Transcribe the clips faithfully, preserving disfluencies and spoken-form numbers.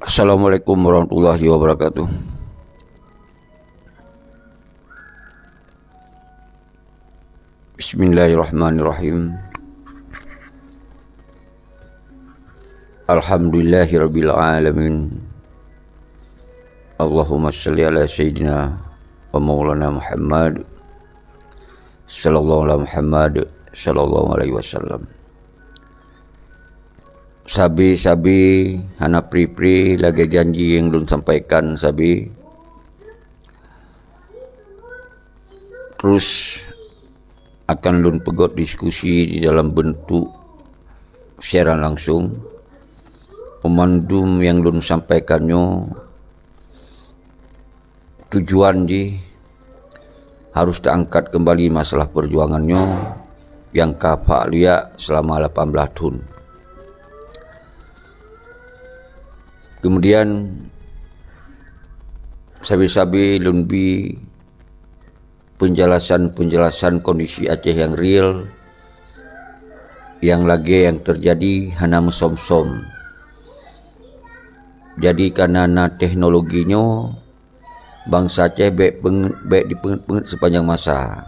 Assalamualaikum warahmatullahi wabarakatuh. Bismillahirrahmanirrahim. Alhamdulillahirabbil alamin. Allahumma shalli ala sayyidina wa maulana Muhammad, sallallahu ala Muhammad, sallallahu alaihi wasallam. Sabe-sabe hana pri-pri lagée janji nyang lôn sampaikan sabe. Terus akan lôn peugét diskusi di dalam beuntuk siaran langsung. Peumandum nyang lôn sampaikan nyoe tujuan jih harus teuangkat keumbali masalah peujuangan nyoe nyang ka phak liak seulama lapan blaih thon. Kemudian sabe-sabe lôn bi peunjelasan-peunjelasan kondisi Aceh nyang real, nyang lagée nyang teujadi hana meusom-som. Jadi kareuna na teknologi nyoe, bansa Aceh bék peung-, bék dipeungeut-peungeut seupanjang masa.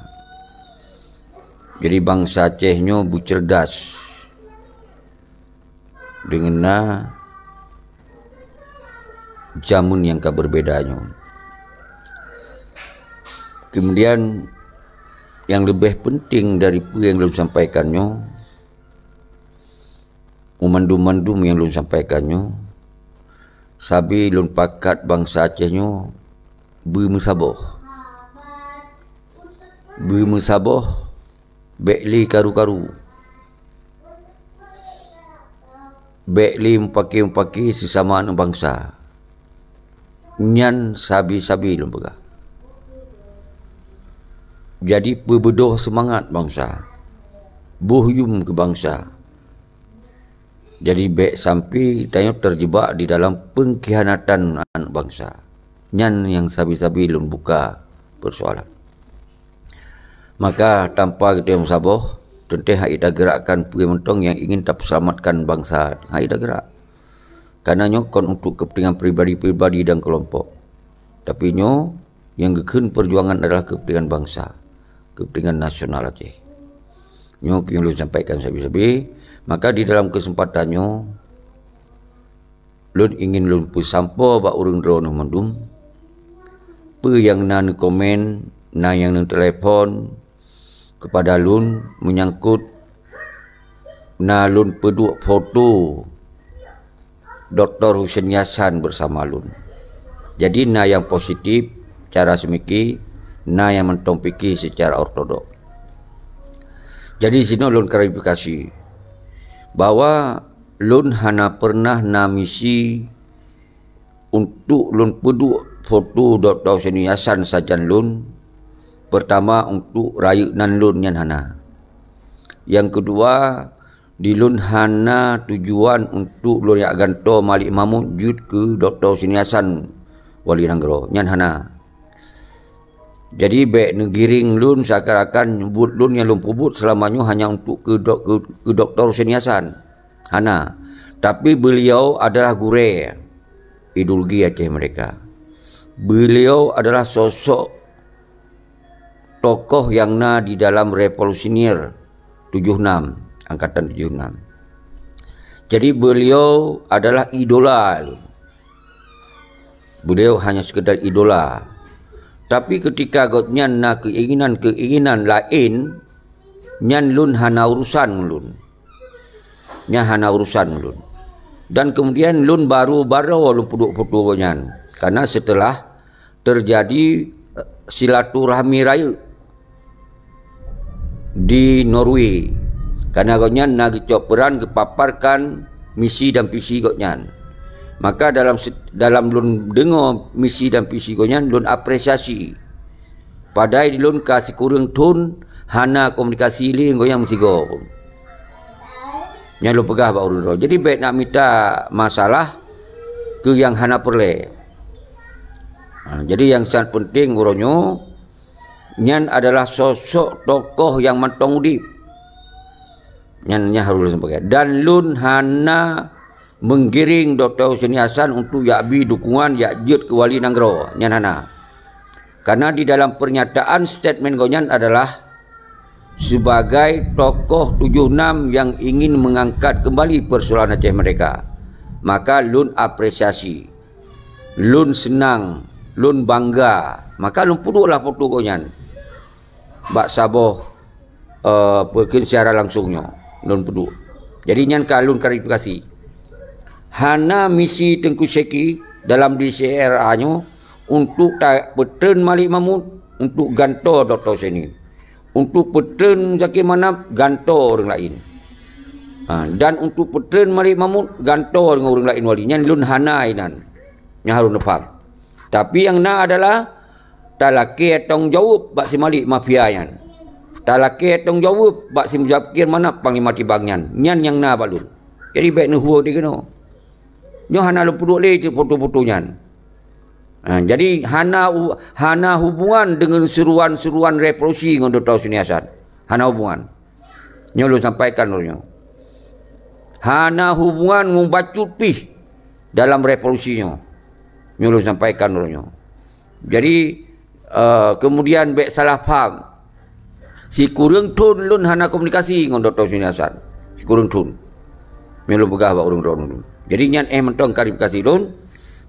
Jadi bansa Aceh nyoe beuceurdas deungon na jameun nyang ka beubeda nyoe. Kemudian nyang leubeh peunteng dari peue nyang lôn sampaikan nyoe, meumandum-mandum nyang lôn sampaikan nyoe, sabe lôn pakat bansa Aceh nyoe beumeusaboh. Beumeusaboh, bék lé karu-karu. Bék lé mupaki-mupaki sisama aneuëk bansa. Nyan sabe-sabe lôn peugah. Jadi peubeudoh seumangat bansa. Boh yuem keu bansa. Jadi bék sampai tanyoe teujeubak di dalam peungkhianatan aneuëk bansa. Nyan nyang sabe-sabe lôn buka peusoalan. Maka tanpa geutanyoe meusaboh, teuntée hana tageurakkan peue mantong nyang ingin tapeuseulamatkan bansa, hana tageurak. Kareuna nyoe kon untuk kepentingan pribadi-pribadi dan kelompok. Tapi nyoe nyang geukheun peujuangan adalah kepentingan bansa, kepentingan nasional Aceh. Nyoe keuh nyang lôn sampaikan sabe-sabe. Maka di dalam keuseumpatan nyoe, lôn ingin lôn peusampoe bak ureuëng droeneueh mandum, peue nyang na neukomen, na nyang neutelepon keupada lôn meunyangkot na lôn peuduek foto Doktor Hussein Yassan beusama lôn. Jadi na nyang positif cara seumiki, na nyang mantong pike seucara ortodok. Jadi sinoe lôn klarifikasi bahwa lôn hana peureunah na misi untuk lôn peuduek foto Doktor Hussein Yassan sajan lôn, peurtama untuk rayeuk nan lôn nyan hana. Nyang keudua, di lôn hana tujuan untuk lôn jak gantoe Malik Mahmud jeuet keu Doktor Hussein Yassan wali nanggroe, nyan hana. Jadi bék neugiring lôn seakan-akan buet lôn nyang lôn peubuet seulama nyoe hanya untuk keu, keu, keu Doktor Hussein Yassan. Hana. Tapi beliau adalah gurée ideologi Aceh Merdeka. Beliau adalah sosok tokoh nyang na di dalam revolusioner tujuh enam, angkatan tujuh enam. Jadi beliau adalah idola. Beliau hanya sekedar idola. Tapi ketika gobnyan na keinginan-keinginan laén, nyan lôn hana urusan lôn. Nyan hana urusan lôn. Dan kemudian lôn baru-baru lôn peuduek foto gobnyan. Karena setelah terjadi, eh, silaturahmi rayeuk di Norway. Karena gobnyan na geucok peran geupaparkan misi dan visi gobnyan. Maka dalam se-, dalam lôn deungoe misi dan visi gobnyan, lôn apresiasi. Padahai di lôn ka sikureueng thon hana komunikasi lé ngon nyang meusigoe pun. Nyan lôn peugah bak ureuëng droe. Jadi bék nak mita masalah keu nyang hana peureulée. Ha, jadi nyang sangat penting uroe nyoe, nyan adalah sosok tokoh nyang mantong udeb. Nyan, nyan harôh lôn sampaikan. Dan lôn hana menggiring Doktor Husni Hasan untuk jak bi dukungan jak jeuet keu wali nanggroe, nyan hana. Karena di dalam pernyataan statement gobnyan adalah sebagai tokoh tujuh enam yang ingin mengangkat kembali persoalan Aceh Merdeka. Maka lôn apresiasi, lôn seunang, lôn bangga. Maka lôn peuduek lah foto gobnyan bak saboh, eh, peue kheun, siaran langsung nyoe lôn peuduek. Jadi nyan ka lôn klarifikasi. Hana misi Teungku Syeki dalam D C R A nyoe untuk ta-, peutreun Malik Mahmud, untuk gantoe Doktor Husni, untuk peutreun Muzakir Manaf, gantoe ureuëng laén. Ha, dan untuk peutreun Malik Mahmud, gantoe deungon ureuëng laén wali. Nyan lôn hana inan. Nyan harôh neupaham. Tapi nyang na adalah talakée tanggung jaweueb bak si Malik mafia nyan. Talakée tanggung jaweueb bak si Muzakir Manaf panglima tibang nyan. Nyan nyang na bak lôn. Jadi bék neuhue di keunoe. Nyoe hana lôn peuduek lé cit foto-foto nyan. Ha, jadi hana u-, hana hubungan deungon seruan-seruan revolusi ngon Doktor Husni Hasan. Hana hubungan. Nyoe lôn sampaikan uroe nyoe. Hana hubungan ngon bacut pih dalam revolusi nyoe. Nyoe lôn sampaikan uroe nyoe. Jadi, eh, kemudian bék salah paham. Sikureueng thon lôn hana komunikasi ngon Doktor Husni Hasan. Sikureueng thon. Nyoe lôn peugah bak ureuëng droeneuh. Jadi nyan éh mantong klarifikasi lôn.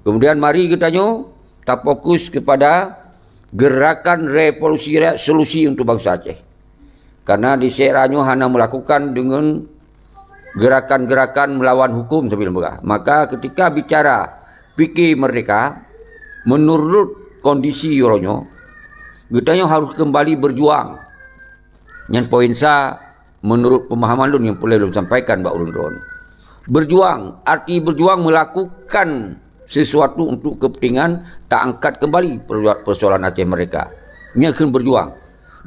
Kemudian mari geutanyoe tafokus kepada gerakan revolusi rakyat, solusi untuk bangsa Aceh. Karena di daerah nyoe hana melakukan dengan gerakan-gerakan melawan hukum sambil peugah. Maka ketika bicara fikir merdeka, menurut kondisi uroe nyoe, geutanyoe harus kembali berjuang. Nyan poin sa menurut pemahaman lôn nyang peureulée lôn sampaikan bak ureuëng droeneuh. Berjuang, arti berjuang melakukan sesuatu untuk kepentingan ta angkat kembali persoalan Aceh Merdeka. Nyan kheun berjuang.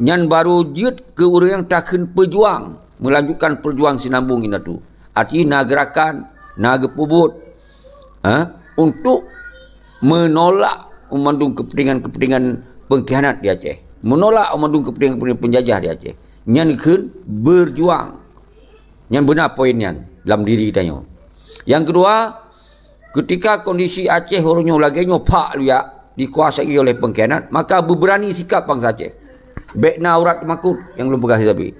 Nyan baru jeuet keu ureuëng nyang takheun pejuang, melanjutkan perjuang sinambung indatu. Arti na gerakan, na geupeubuet, ha, untuk menolak meumandum kepentingan-kepentingan pengkhianat di Aceh. Menolak meumandum kepentingan-kepentingan penjajah di Aceh. Nyan kheun berjuang. Nyan beuna poin nyan lam diri tanyoe. Nyang keudua, ketika kondisi Aceh uroe nyoe lagée nyoe phak luyak dikuasai oleh pengkhianat, maka beubeurani sikap bansa Aceh. Bék na urat teumakot nyang lôn peugah sabe.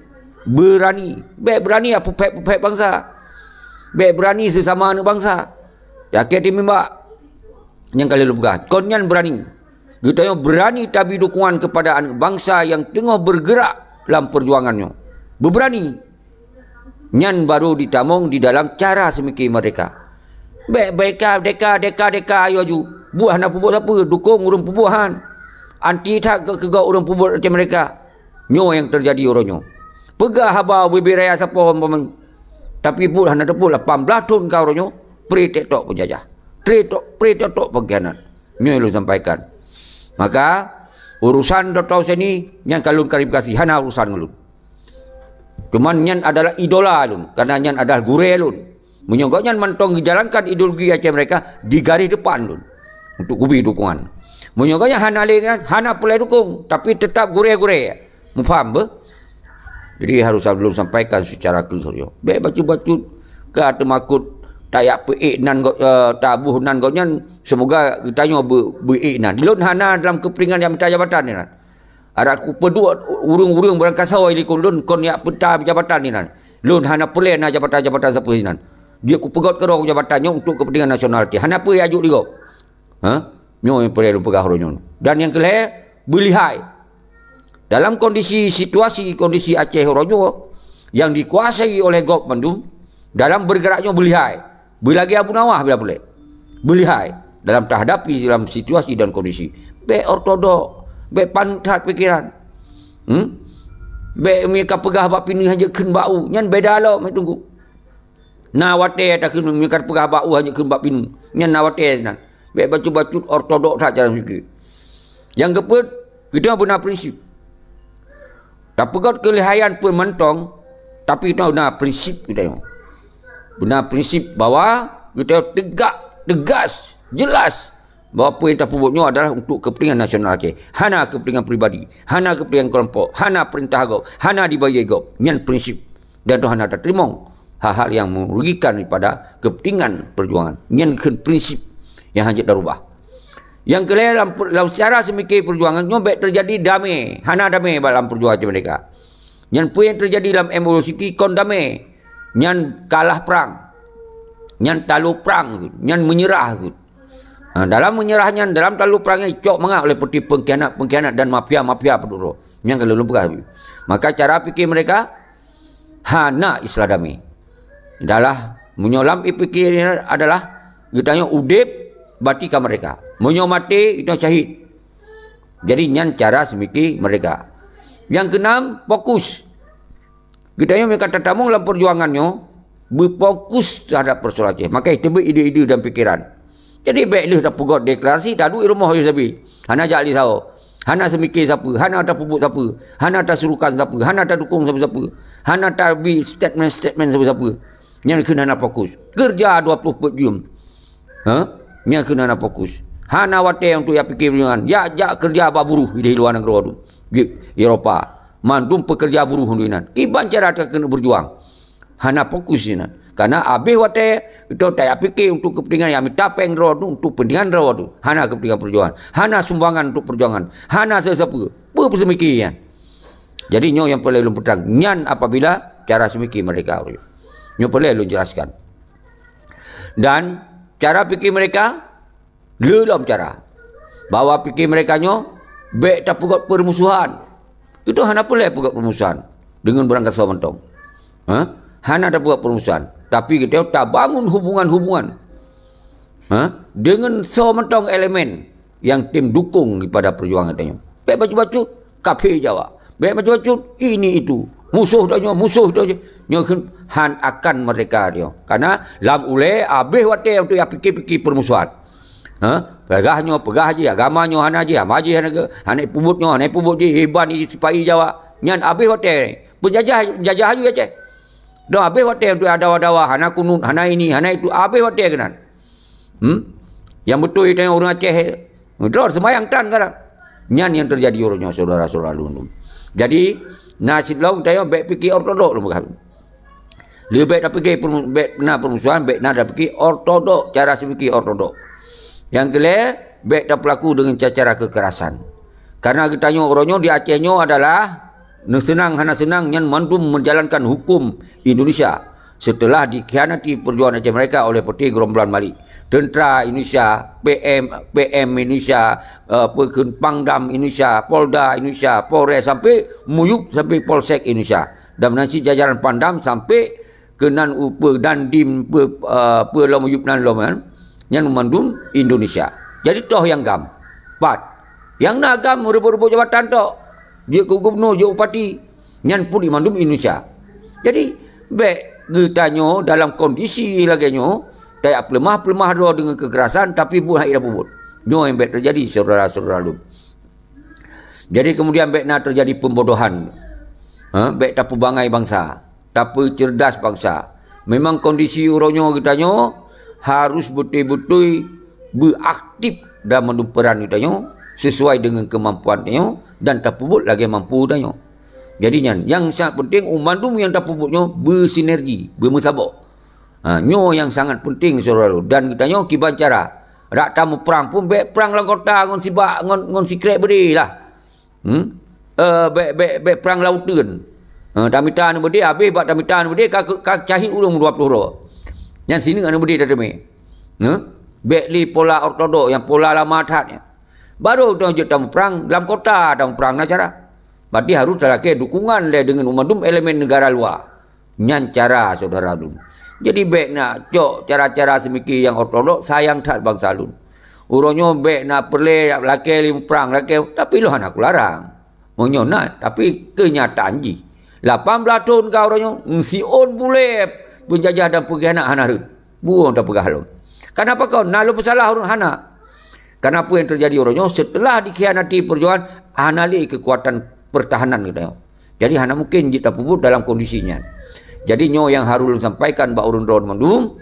Beurani, bék beurani ya peuphét-peuphét bansa. Bék beurani sesama aneuëk bansa. Yakin di mimbak nyang ka lheueh lôn peugah. Kon nyan beurani. Geutanyoe beurani tabi dukungan kepada aneuëk bansa nyang teungoh bergerak lam perjuangan nyoe. Beubeurani. Nyan baru ditamong di dalam cara seumiké merdeka. Bék, bék ka, deka, deka, deka, ayo ju. Buet hana peubuet sapeue, dukong ureuëng peubuet han. Anti that keu, keu gob ureuëng peubuet macam mereka. Nyoe nyang teujadi uroe nyoe. Peugah haba ubé-bé raya sapo umpama. Tapi buet hana teupeu lapan blaih thon ka uroe nyoe, pre tok-tok peunjajah. Pre tok, pre tok-tok pengkhianat. Nyoe lôn sampaikan. Maka, urusan Doktor Husni nyang ka lôn klarifikasi, hana urusan ngon lôn. Cuman nyan adalah idola lôn, karena nyan adalah gurée lôn. Meunyoe gobnyan mantong geujalankan ideologi Aceh mereka di garis depan lôn untuk kubi dukungan. Meunyoe gobnyan hana lé nyan, hana peureulée dukong, tapi teutap gurée-gurée. Mupham beuh? Jadi harus lôn sampaikan secara clear yo. Bék bacut-bacut ka teumakot tayak peuék nan go-, eh, taboh nan gobnyan, semoga geutanyoe beu-, beuék nan. Lôn hana dalam keupeuntengan nyang mita jabatan nyan. Adak kupeuduek ureuëng-ureuëng beurangkasoe likot lôn kon yak peuta jabatan inan. Lôn hana peureulée na jabatan-jabatan sapeue inan. Jeuet kupeugot keudroe jabatan nyoe untuk kepentingan nasional ti. Hana peue yak juk di gob. Ha? Nyoe nyang peureulée lôn peugah uroe nyoe. Dan nyang keulhée, beulihai. Dalam kondisi, situasi, kondisi Aceh uroe nyoe yang dikuasai oleh gob mandum, dalam bergerak nyoe beulihai. Beulagée Abu Nawah bila peureulée. Beulihai dalam tahadapi dalam situasi dan kondisi. Bék ortodok, bék paneuk that pikeran. Hmm? Bék meuka peugah bak pineung hana jeuet kheun bak u. Nyan beda lom hai Teungku. Na watée takheun meuka peugah bak u hana jeuet kheun bak pineung. Nyan na watée nan. Bék bacut-bacut ortodok that cara sikit. Nyang keupeuet, geutanyoe beuna prinsip. Tapeugét keulihaian peue mantong, tapi geutanyoe beuna prinsip geutanyoe. Beuna prinsip bahwa geutanyoe tegak, tegas, jelas bahwa peue nyang tapeubuet nyoe adalah untuk kepentingan nasional Aceh. Hana kepentingan pribadi, hana kepentingan kelompok, hana peurintah gob, hana dibayée gob. Nyan prinsip. Dan nyoe hana tateurimong hal-hal yang merugikan daripada kepentingan perjuangan. Nyan kheun prinsip nyang hanjeuet tarubah. Nyang keulhèe, lam, lam secara seumiké perjuangan nyoe bèk teujadi damé, hana damé bak lam perjuangan merdeka. Nyan peue nyang teujadi lam M O U City kon damé. Nyan kalah prang. Nyan talo prang, nyan menyerah. Ha, dalam menyerah nyan, dalam talo prang nyan, cok mangat oleh peuti pengkhianat-pengkhianat dan mafia-mafia peuduro. Nyang ka lôn peugah tadi. Maka cara pikir mereka hana Islam damé. Adalah meunyoe lam pikir adalah geutanyoe udép, bati ka merdeka. Meunyoe maté, geutanyoe syahid. Jadi nyan cara seumiké merdeka. Nyang keunam, fokus. Geutanyoe meunyoe ka tatamong lam perjuangan nyoe, beufokus terhadap persoalan Aceh. Maka teubiet ide-ide dan pikiran. Jadi bèk lheueh tapeugöt deklarasi, taduek rumoh sabe. Hana jak li saho. Hana seumiké sapeue, hana tapeubuet sapeue, hana tasurukan sapeue, hana tadukong sapeue-sapeue, hana tabi statement-statement sapeue-sapeue. Nyan kheun hana fokus. Keureuja dua ploh peuet jeuem. Ha? Nyan kheun hana fokus. Hana watèe untuk jak pikir perjuangan. Jak, jak keureuja bak buruh di luwa nanggroe tu. Di Eropa. Mandum peukeureuja buruh di nan. Kiban cara takheun berjuang. Hana fokus di nan. Karena abéh watèe, geutanyoe tajak pikir untuk kepentingan nyang mita péng droe tu, untuk kepentingan droe tu. Hana kepentingan perjuangan. Hana sumbangan untuk perjuangan. Hana sesapeue. Peue peuseumiké nyan? Jadi nyoe nyang peureulèe lôn peutrang. Nyan apabila cara seumiké mereka. Nyoe peureulèe lôn jelaskan. Dan cara pikir mereka, le lom cara. Bahwa pikir mereka nyoe, bèk tapeugöt permusuhan. Itu hana peureulèe peugöt permusuhan deungon beurangkasoe mantong. Ha? Hana tapeugöt permusuhan. Tapi geutanyoe tabangun hubungan-hubungan. Ha? Deungon soe mantong elemen nyang tem dukong daripada perjuangan tanyoe. Bèk bacut-bacut, kafé Jawa. Bèk bacut-bacut, ini itu. Musoh tanyoe, musoh tanyoe. Nyoe kheun han akan merdeka nyoe. Karena lam ulèe abéh watèe untuk jak pikir-pikir permusuhan. Ha? Peugah nyoe, peugah jih, agama nyoe hana jih, hana jih hana ke, hana peubuet nyoe, hana peubuet jih, iban sipai Jawa. Nyan abéh watèe. Peunjajah, jajah aju Aceh. Dah abéh watèe untuk dawa-dawa, hana kunut, hana ini, hana itu, abéh watèe keunan. Hmm? Nyang beutôi tanyoe ureueng Aceh, droe seumayang tan kadang. Nyan nyang teujadi uroe nyoe, syedara-syedara lôn. Jadi, na cit lom tanyoe bèk pikir ortodok lom kah. Leubèh tapikir permu-, bèk na permusuhan, bèk na tapikir ortodok, cara seumiké ortodok. Nyang keulhèe, bèk tapeulaku deungon ca-, cara kekerasan. Karena geutanyoe uroe nyoe di Aceh nyoe adalah neuseunang hana seunang nyan mandum menjalankan hukum Indonesia. Setelah dikhianati perjuangan Aceh Merdeka oleh Partai Gerombolan Malik, tentera Indonesia, P M, P M Indonesia, eh, apa kheun, Pangdam Indonesia, Polda Indonesia, Polres, sampai MUYUB, sampai Polsek Indonesia. Dan meunan cit jajaran Pangdam sampai keunan u-, peue Dandim, peue, eh, peue lom MUYUB nan lom nyan, nyan mandum Indonesia. Jadi toh nyang GAM? Pat. Nyang na GAM rebot-rebot jabatan tok. Jeuet keu gubernur, jeuet bupati. Nyan pun mandum Indonesia. Jadi, bèk geutanyoe dalam kondisi lagèe nyoe, tajak peuleumah-peuleumah droe deungon kekerasan, tapi buet hana tapeubuet. Nyoe nyang bèk teujadi, syedara-syedara lôn. Jadi, kemudian bèk na teujadi pembodohan. Ha, bèk tapeubangai bansa, tapeuceurdas bansa. Memang kondisi uroe nyoe geutanyoe harus beutôi-beutôi beuaktif dan mandum peran geutanyoe sesuai deungon keumampuan tanyoe dan tapeubuet lagèe mampu tanyoe. Jadi nyan, nyang sangat penting, mandum nyang tapeubuet nyoe beusinergi, beumeusaboh. Ha, nyoe nyang sangat penting, syedara lôn. Dan geutanyoe kiban cara. Dak tamuprang pun, bèk prang lam kota ngon sibak, ngon, ngon sikrek beudé lah. Hmm? Eh, bèk, bèk, bèk prang lam uteuen. Eh, tamita aneuk beudé, habéh bak tamita aneuk beudé, ka, ka cahit ureueng dua ploh droe. Nyan sineuk aneuk beudé tateumé. Nyoe? Bèk lé pola ortodok, nyang pola lama that nyan. Barô tanyoe jeuet tamuprang, lam kota tamuprang na cara. Berarti harôh talakèe dukungan lé deungon mandum elemen negara luwa. Nyan cara syedara lôn. Jadi bèk na cok cara-cara seumiké nyang ortodok, sayang that bansa lôn. Uroe nyoe bèk na peureulèe lakèe lé muprang, lakèe, tapi lôn hana kularang. Meunyoe na, tapi keunyataan jih. Lapan blaih thôn ka uroe nyoe, siôn bulèe peunjajah dan peungkhianat hana rhot. Buông tapeugah lom. Kenapa kau? Na lôn peusalah ureueng? Hana. Karena apa yang terjadi uroe nyoe, setelah dikhianati perjuangan, hana lé kekuatan pertahanan geutanyoe. Jadi hana mungkin jeuet tapeubuet dalam kondisi nyan. Jadi nyoe nyang harôh lôn sampaikan bak ureueng droe mandum,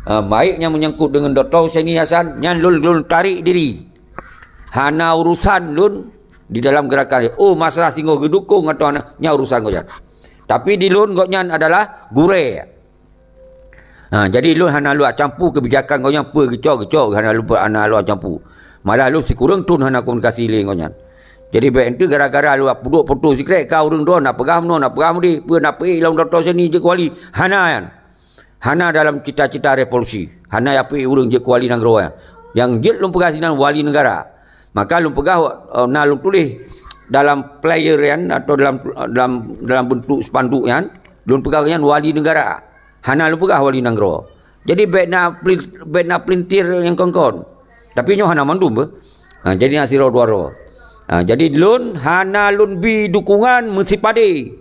eh, baik nyang menyangkut deungon Doktor Husaini Hasan, nyan lôn, lôn tarék diri. Hana urusan lôn di dalam gerakan. Oh, masalah singoh geudukong atawa hana, nyan urusan gobnyan. Tapi di lôn gobnyan adalah gurèe. Ha, jadi lôn hana lôn campur kebijakan gobnyan, peue geucok-geucok, hana lôn, hana lôn campur. Malah lôn sikureueng thon hana komunikasi lé ngon gobnyan. Jadi bék enteuk gara-gara lôn peuduek foto sikrek ka ureuëng droe na peugah meunoe, na peugah meudeh, peue na peuék lom Dokto Seni jeuet keu wali. Hana nyan. Hana dalam cita-cita revolusi. Hana yapeuék ureuëng jeuet keu wali nanggroe nyan. Nyang jeuet lôn peugah sinan wali negara. Maka lôn peugah, eh, na lôn tuléh dalam flyer nyan atau dalam, dalam, dalam bentuk spanduk nyan, lôn peugah nyan wali negara. Hana lôn peugah wali nanggroe. Jadi bék na peli-, bék na pelintir nyang kon-kon. Tapi nyoe hana mandum beuh. Ha, jadi na sidroe dua droe. Ha, jadi lôn hana lôn bi dukungan meusipadé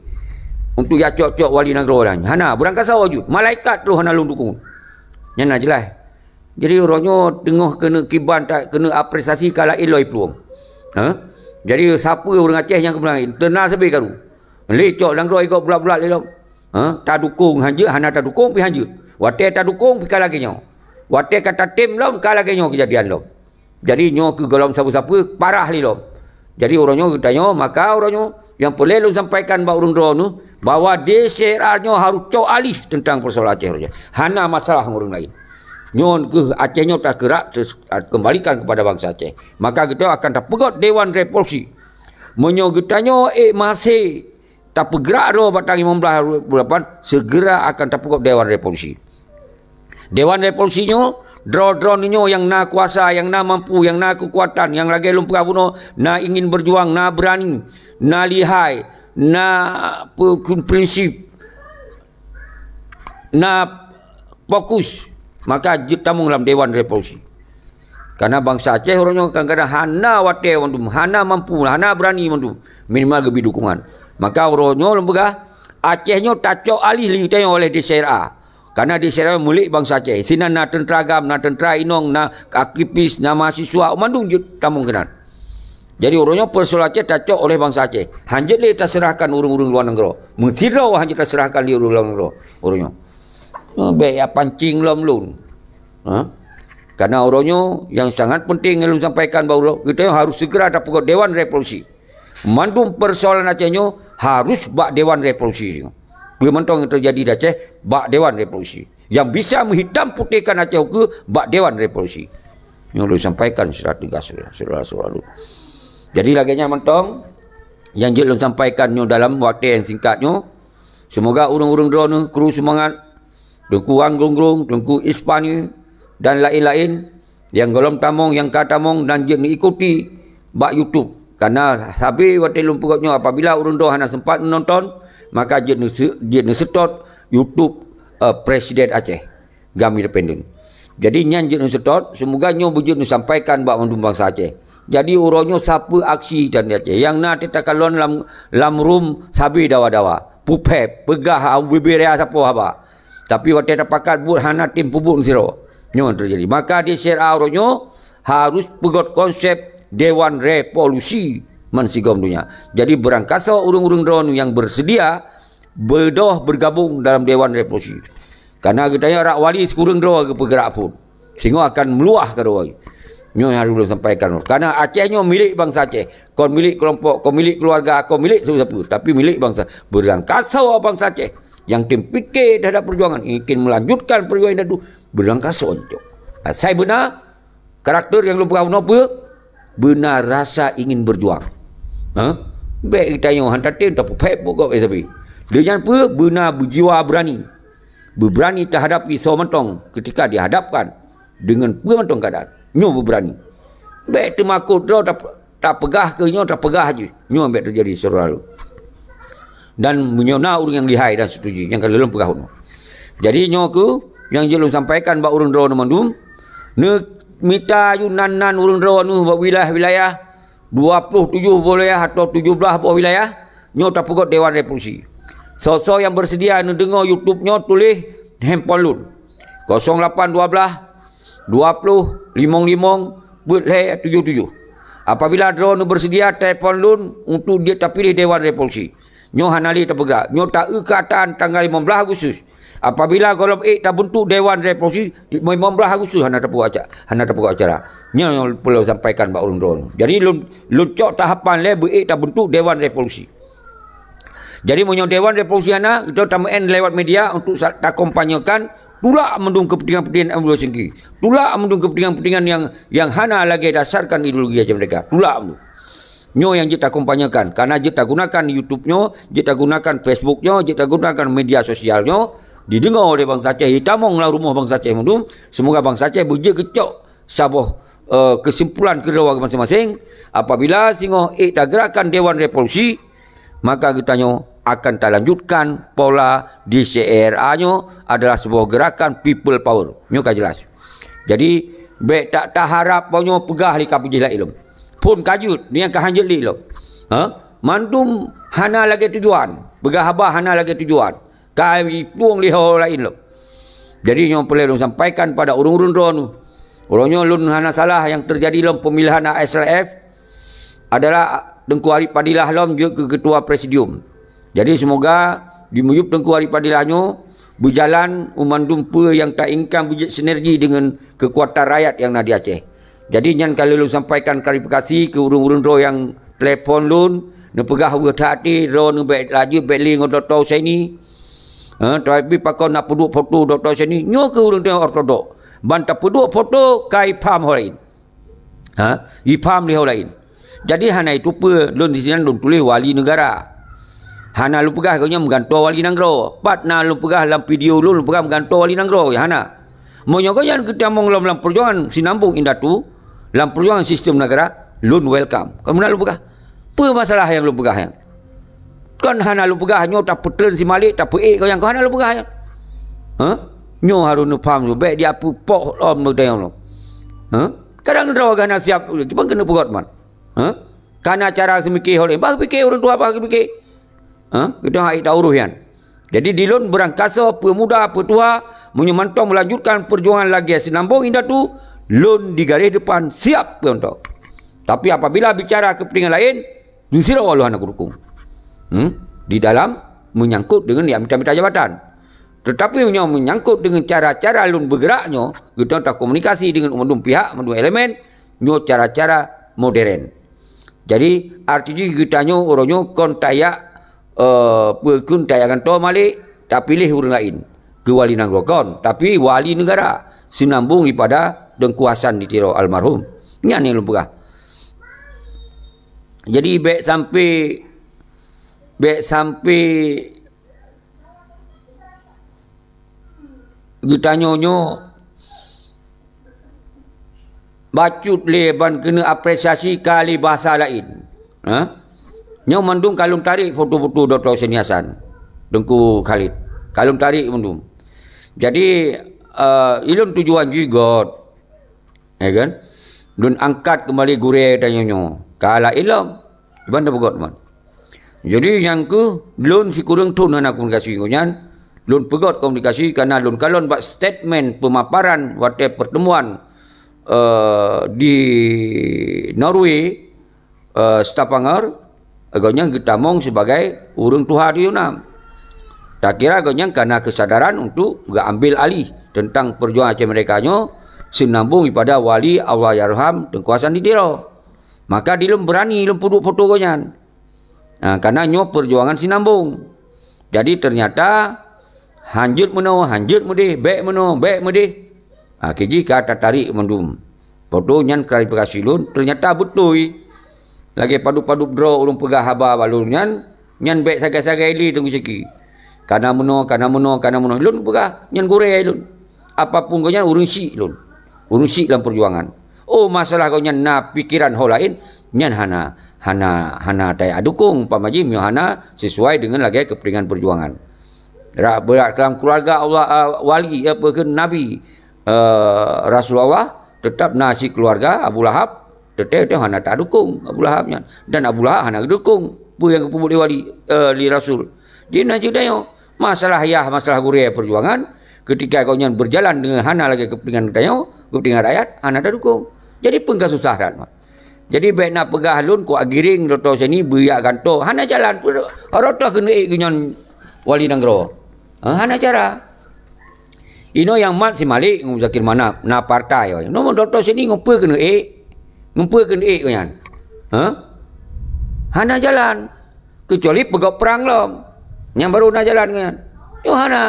untuk jak cok-cok wali nanggroe nyan. Hana, beurangkasoe jeuet. Malaikat troh hana lôn dukung. Nyan na jeulaih. Jadi uroe nyoe teungoh keuneuk kiban, ta-, keuneuk apresiasi ka laén lom plueng. Ha? Jadi sapeue ureuëng Aceh nyang keupeue, internal sabe karu. Lé cok nanggroe igob bulat-bulat lé lom. Ha? Tadukong hanjeuet, hana tadukong pih hanjeuet. Watée tadukong pih ka lagée nyoe. Watée ka tatem lom, ka lagée nyoe keujadian lom. Jadi nyoe keu golom sapeue-sapeue parah lé lom. Jadi uroe nyoe geutanyoe, maka uroe nyoe nyang peureulée lôn sampaikan bak ureuëng droeneuh bahwa D C R A nyoe harôh cok aléh teuntang peusoalan Aceh uroe nyoe. Hana masalah ngon ureuëng laén. Nyoe keuh Aceh nyoe takeurak, terus kembalikan kepada bangsa Aceh. Maka geutanyoe akan tapeugöt Dewan Revolusi. Meunyoe geutanyoe ék maséh tapeugrak droe bak tanggai limong blaih dua puluh lapan, segera akan tapeugöt Dewan Revolusi. Dewan Revolusi nyoe, droe-droe nyoe nyang na kuasa, nyang na mampu, nyang na keukuatan, nyang lagée lôn peugah bunoe, na ingin berjuang, na berani, na lihai, na pe-, prinsip, na fokus, maka jeuet tamong lam Dewan Revolusi. Karena bansa Aceh uroe nyoe kadang-kadang hana watée mandum, hana mampu, hana berani mandum, minimal geubri dukungan. Maka uroe nyoe lôn peugah, Aceh nyoe tacok aléh lé geutanyoe oleh D C R A. Karena D C R A milék bansa Aceh. Sinan na teuntra GAM, na teuntra inong, na aktivis, na mahasiswa, mandum jeuet tamong keunan. Jadi uroe nyoe peusoalan Aceh tacok oleh bansa Aceh. Hanjeuet lé taseurahkan ureuëng-ureuëng luwa nanggroe. Meusidroe hanjeuet taseurahkan lé ureuëng luwa nanggroe uroe nyoe. Bék ya pancing lom lôn. Ha? Karena uroe nyoe nyang sangat penting nyang lôn sampaikan bak uroe, geutanyoe harôh segera tapeugöt Dewan Revolusi. Mandum peusoalan Aceh nyoe harôh bak Dewan Revolusi. Peue mantong nyang teujadi di Aceh bak Dewan Revolusi. Nyang bisa meuhitam putéhkan Aceh ukeue bak Dewan Revolusi. Nyoe lôn sampaikan secara tegas, saudara-saudara lôn. Jadi lagée nyan mantong nyang jeuet lôn sampaikan nyoe dalam watée nyang singkat nyoe. Seumoga ureuëng-ureuëng droeneuh kru seumangat, Teungku Wan Grong-grong, Teungku Ispani, dan laén-laén nyang gohlom tamong, nyang ka tamong dan jeuet neuikuti bak YouTube. Karena sabe watée lôn peugöt nyoe, apabila ureuëng droe hana sempat menonton, maka jeuet neuse-, jeuet neuseutôt YouTube, eh, Presiden Aceh, GAM Independen. Jadi nyan jeuet neuseutôt, seumoga nyoe beujeuet neusampaikan bak mandum bansa Aceh. Jadi uroe nyoe sapeue aksi dan di Aceh. Nyang na teuh takalon lam, lam rum sabe dawa-dawa. Puphép, peugah bubé raya sapoe haba. Tapi watée tapakat buet hana tem peubuet meusidroe. Nyoe teujadi. Maka di C R A uroe nyoe harôh peugöt konsep Dewan Revolusi man sigom donya. Jadi beurangkasoe ureuëng-ureuëng droeneuh nyang beuseudia beudôh beugabong dalam Dewan Revolusi. Karena geutanyoe rak wali sikureueng droe geupeugrak phon. Singoh akan meuluah keudroe. Nyoe nyang harôh lôn sampaikan. Karena Aceh nyoe milék bansa Aceh. Kon milék keulompok, kon milék keuluwarga, kon milék sapeue-sapeue. Tapi milék bansa. Beurangkasoe bansa Aceh nyang tem pike teuhadap peujuangan, ingin melanjutkan peujuangan datu, beurangkasoe cok. Asai beuna karakter nyang lôn peugah bunoe peue? Beuna rasa ingin berjuang. Ha? Bék geutanyoe han tatem tapeupék pokok sabe. Deunyan peue? Beuna beujiwa beurani. Beubeurani teuhadapi soe mantong ketika dihadapkan deungon peue mantong keuadaan. Nyoe beubeurani. Bék teumakot droe tap-, tapeugah keu nyoe, tapeugah jih. Nyoe bék teujadi, syedara lôn. Dan meunyoe na ureuëng nyang lihai dan setuju, nyang ka lôn peugah nyoe. Jadi nyoe keuh nyang jeuet lôn sampaikan bak ureuëng droeneuh mandum, neumita aju nan-nan ureuëng droeneuh bak wilayah-wilayah, dua puluh tujoh boh wilayah atau tujoh blaih boh wilayah, nyoe tapeugöt Dewan Revolusi. Soe-soe nyang beuseudia neudeungoe YouTube nyoe, tuléh handphone lôn, kosong lapan dua belas, dua puluh, limong limong, peuet lhée tujoh tujoh. Apabila droeneuh beuseudia telepon lôn untuk jeuet tapiléh Dewan Revolusi, nyoe hana lé tapeugrak. Nyoe taeu keuadaan tanggal limong blaih Agustus. Apabila gohlom ék tabentuk Dewan Revolusi, limong blaih Agustus hana tapeugöt aca-, hana tapeugöt acara. Nyoe nyang perlu sampaikan bak ureuëng droeneuh. Jadi lôn, lôn cok tahapan lé beuék tabentuk Dewan Revolusi. Jadi meunyoe Dewan Revolusi hana, kita tameu'en lewat media untuk sa-, takompanyekan Tulak mandum kepentingan-kepentingan ideologi. Tulak mandum kepentingan-kepentingan yang yang hana lagée dasarkan ideologi aja mereka. Tulak mandum. Nyoe nyang jeuet takompanyekan, karena jeuet tagunakan YouTube nyoe, jeuet tagunakan Facebook nyoe, jeuet tagunakan media sosial nyoe, dideungoe lé bansa Aceh, jitamong lam rumoh bansa Aceh mandum. Semoga bansa Aceh beujeuet keucok saboh, eh, kesimpulan keudroe masing-masing. Apabila singoh ék tageurakkan Dewan Revolusi, maka geutanyoe akan talanjutkan pola di C R A nyoe adalah sebuah gerakan people power. Nyoe ka jelas. Jadi, bék tak taharap bahwa nyoe peugah lé ka beujih laén lom. Phon ka jeuet, nyang ka hanjeuet lé lom. Ha? Mandum hana lagée tujuan. Peugah haba hana lagée tujuan. Ka jiplueng lé ho laén lom. Jadi nyoe peureulée lôn sampaikan pada ureuëng-ureuëng droeneuh. Uroe nyoe lôn hana salah nyang teujadi lom peumilihan A S L F adalah Teungku Arief Padillah lom jeuet keu ketua presidium. Jadi seumoga di miyueb Teungku Arief Padillah nyoe beujalan u mandum peue nyang tainginkan beujeuet sinergi deungon keukuatan rakyat nyang na di Aceh. Jadi nyan ka lheueh lôn sampaikan klarifikasi keu ureuëng-ureuëng droe nyang telepon lôn, neupeugah weueh that até, droeneuh bék laju bék lé ngon Dokto Husaini. Ha, tapi pakon nak peuduek foto Dokto Husaini? Nyoe keuh ureuëng teuh ortodok. Ban tapeuduek foto ka ipham ho laén. Ha, ipham lé ho laén. Jadi hana itu peue lôn di sinan lôn tuléh wali negara. Hana lôn peugah geuh nyan meugantoe wali nanggroe. Pat na lôn peugah lam video lôn, lôn peugah meugantoe wali nanggroe, ya hana. Meunyoe geuh nyan geutamong lom lam peujuangan sinambong indatu, lam peujuangan sistem negara, lôn welcome. Kon meunan lôn peugah. Peue masalah nyang lôn peugah nyan? Kon hana lôn peugah nyoe tapeutreun si Malik, tapeuék geuh nyan, kon hana lôn peugah nyan. Ha? Nyoe harôh neupham tu, bék diapeue poh lom meudayong lom. Ha? Kadang droe geuh hana siab, kiban keuneuk peugot man. Ha? Kana cara seumike ho laén. Bah pike ureuëng tuha, bah pike. Ha? Kita hai ta urus nyan. Jadi di lôn beurangkasoe peumuda peutuha meunyoe mantong melanjutkan peujuangan lagée sinambong indatu, lôn di garéh depan siap peuntok. Tapi apabila bicara kepentingan laén, sidroe lôn hana kudukung. Hmm? Di dalam menyangkut dengan yang minta-minta jabatan. Tetapi meunyoe menyangkut dengan cara-cara lôn bergerak nyoe, geutanyoe takomunikasi dengan mandum pihak, mandum elemen, nyoe cara-cara modern. Jadi, arti jih geutanyoe uroe nyoe kon tajak, eh, peue kon tajak gantoe Malik, tapiléh ureuëng laén keu wali nanggroe kon, tapi wali negara, sinambong daripada Teungku Hasan di Tiro almarhum. Nyan nyang lôn peugah. Jadi, bék sampai, bék sampai geutanyoe nyoe bacut lé ban keuneuk apresiasi ka lé basa laén. Ha? Nyoe mandum ka lôn tarék foto-foto Dokto Husaini Hasan, Teungku Khalid. Ka lôn tarék mandum. Jadi, eh, ilôn tujuan jih göt. Ya kan? Lôn angkat keumbali gurée tanyoe nyoe. Ka laén lom. Kiban tapeugot man. Jadi nyang keuh lôn sikureueng thon hana komunikasi ngon nyan, lôn peugot komunikasi karena lôn kalon bak statement pemaparan watée pertemuan, eh, di Norway, eh, Stavanger, gobnyan geutamong sibagai ureuëng tuha di Yunnan. Takira gobnyan kana keusadaran untuk geuambil alih teuntang peujuangan Aceh Merdeka nyoe sinambong daripada wali Allahyarham Teungku Hasan di Tiro. Maka di lôn beurani lôn peuduek foto gobnyan. Ha, karena nyoe peujuangan sinambong. Jadi ternyata hanjeuet meunoe, hanjeuet meudeh, bék meunoe, bék meudeh. Ha, keu jih ka tatarék mandum. Foto nyan klarifikasi lôn, ternyata beutôi. Lagée padub-padub droe ureuëng peugah haba bak lôn nyan, nyan bék sagai-sagai lé teungku siki. Kana meunoe, kana meunoe, kana meunoe. Lôn peugah, nyan gurée lôn. Apapun gobnyan ureuëng syiek lôn. Ureuëng syiek lam peujuangan. Oh, masalah gobnyan na pikeran ho laén, nyan hana, hana, hana tajak dukong, umpama jih meunyoe hana sesuai dengan lagée kepentingan peujuangan. Ra-, beurat dalam keluarga Allah, eh, wali, eh, apa ke, Nabi, eh, Rasulullah, tetap na si keluarga Abu Lahab, tetap, tetap hana tak dukung Abu Lahab nyan. Dan Abu Lahab hana dukung peue nyang geupeubuet lé wali, eh, lé Rasul. Jadi na cit tanyoe, masalah yah, masalah gurée peujuangan, ketika gobnyan berjalan dengan hana lagée kepentingan tanyoe, kepentingan rakyat, hana tadukong. Jadi peue ka susah that. Jadi bék na peugah lôn kuak giring Dokto Husaini beuyak gantoe. Hana jalan. Rot-rot keuneuk ék geuh nyan wali nanggroe. Ha, hana cara. Inoe nyang mat si Malik ngon Zakir Manaf, na partai. Nyoe Dokto Husaini ngon peue keuneuk ék? Ngon peue keuneuk ék gobnyan? Ha? Hana jalan. Keucuali peugöt prang lom. Nyang baru na jalan gobnyan. Nyoe hana.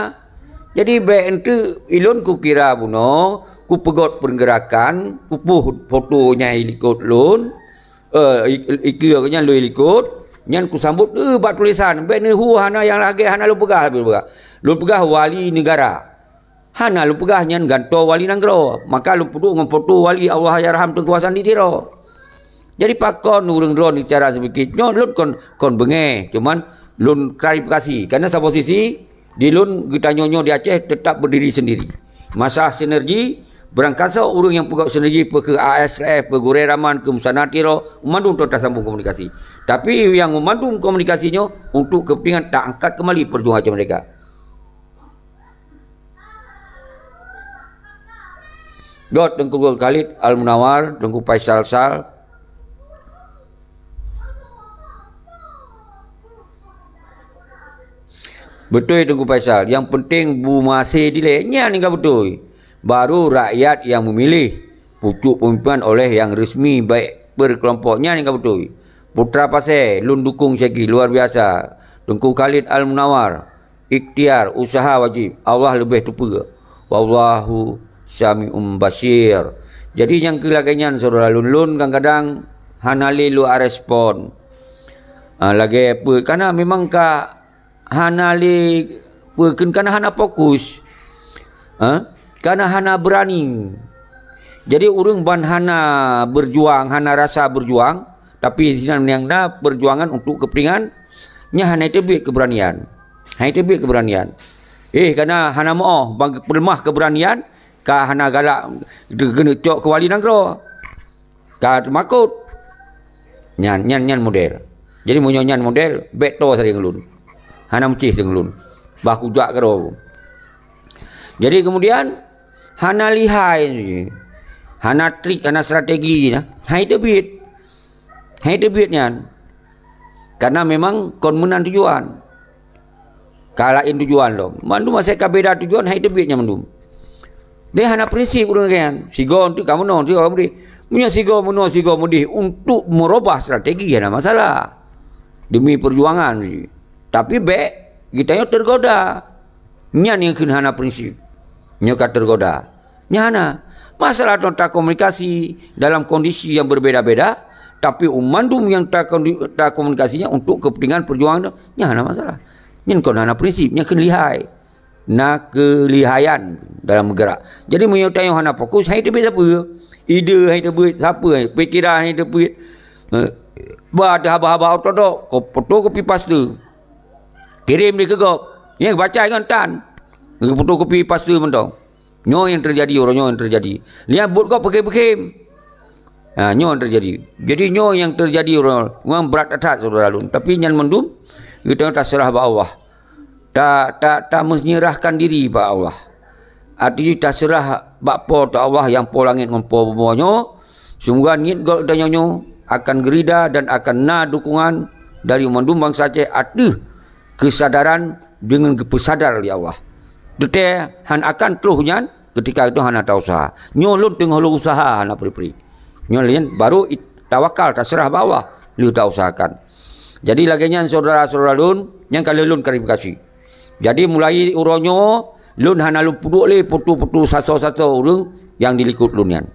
Jadi, bék enteuk ilôn kukira bunoe, kupeugot peurgeurakan, kupoh foto nyang ilikot lôn, eh, ik-, ikeue nyan lôn ilikot, nyan kusambot, eh, bak tulésan. Bék neuhu hana nyang lagée hana lôn peugah, lôn peugah. Lôn peugah wali neugara. Hana lôn peugah nyan gantoe wali nanggroe. Maka lôn peuduek ngon foto wali Allahyarham Teungku Hasan di Tiro. Jadi pakon ureuëng droe bicara seubit nyoe, lôn kon, kon beungéh, cuman lôn klarifikasi. Karena saboh sisi, di lôn geutanyoe nyoe di Aceh teutap beudiri seundiri. Masalah sinergi, beurangkasoe ureuëng nyang peugah sinergi, peu keu A S F, peu gurée Raman, keu Musana Tiro, mandum teutap sambung komunikasi. Tapi nyang mandum komunikasi nyoe untuk kepentingan tak angkat kembali perjuangan Aceh Merdeka. Dot Teungku Khalid Al-Munawar, Teungku Faisal Sal. Beutôi Teungku Faisal, nyang peunteng bu maséh dilée, nyan nyang ka beutôi. Baru rakyat nyang meumilih, pucuk peumimpin oleh nyang resmi baik berkelompok, nyan nyang ka beutôi. Putra Pasé, lôn dukung syaki luar biasa. Teungku Khalid Al-Munawar, ikhtiar, usaha wajib. Allah leubeh teupeue. Wallahu sami'um basir. Jadi nyang keu lagée nyan syedara lôn, lôn kadang-kadang hana lé lôn respon. Ah, lagée peue? Karena memang ka hana lé peue, kheun kana hana fokus. Ha? Kana hana beurani. Jadi ureuëng ban hana berjuang, hana rasa berjuang, tapi sinan nyang na perjuangan untuk kepentingan, nyan hana teubiet keberanian. Hana teubiet keberanian. Eh, kana hana meuoh, bang peuleumah keberanian, ka hana galak keuneuk cok keu wali nanggroe. Ka teumakot. Nyan, nyan, nyan model. Jadi meunyoe nyan model, bék toe sabe ngon lôn. Hana meucih sabe ngon lôn. Bah kujak keudroe. Jadi kemudian, hana lihai, hana trik, hana strategi, nah. Hai teubiet. Hai teubiet nyan. Karena memang kon meunan tujuan. Ka laén tujuan lom. Mandum asai ka beda tujuan, hai teubiet nyan mandum. Deh hana prinsip ureuëng lagée nyan. Sigoe untuk ka meunoe, sigoe ka meudeh. Meunyoe sigoe meunoe, sigoe meudeh untuk meurubah strategi, hana masalah. Demi perjuangan. Tapi bék geutanyoe tergoda. Nyan nyang kheun hana prinsip. Nyoe ka tergoda. Nyan hana. Masalah nyoe takomunikasi dalam kondisi nyang berbeda-beda, tapi mandum nyang takondi-, takomunikasinya untuk kepentingan perjuangan tu, nyan hana masalah. Nyan kon hana prinsip, nyan kheun lihai. Na keulihaian dalam meugerak. Jadi meunyoe tanyoe hana fokus, hai teubiet sapeue? Ide hai teubiet sapeue? Pikiran hai teubiet? Eh, bah ada haba-haba ortodok, ko-, fotokopi paste. Kirém di keu gob. Nyang baca ngon tan. Fotokopi paste mantong. Nyoe nyang teujadi, uroe nyoe nyang teujadi. Lihat buet gob peukhém-peukhém. Ha, nyoe nyang teujadi. Jadi nyoe nyang teujadi uroe nyoe. Memang brat that-that syedara lôn. Tapi nyan mandum, geutanyoe taseurah bak Allah. Ta, ta, ta menyerahkan diri bak Allah. Arti taseurah bak Po teu Allah nyang Po langét ngon Po bumoe nyoe. Semoga niet gob tanyoe nyoe akan geurida dan akan na dukungan dari mandum bansa Aceh ateueh keusadaran deungon geupeusadar lé Allah. Teuntée hana akan troh nyan, keutika itu hana tausaha. Nyoe lôn teungoh lôn usaha hana pri-pri. Nyoe lôn baru it-, tawakal, taseurah bak Allah, lheueh tausahakan. Jadi lagée nyan syedara-syedara lôn, nyang ka lheueh lôn klarifikasi. Jadi mulai uroe nyoe, lôn hana lôn peuduek lé foto-foto sasoe-sasoe ureuëng nyang dilikot lôn nyan.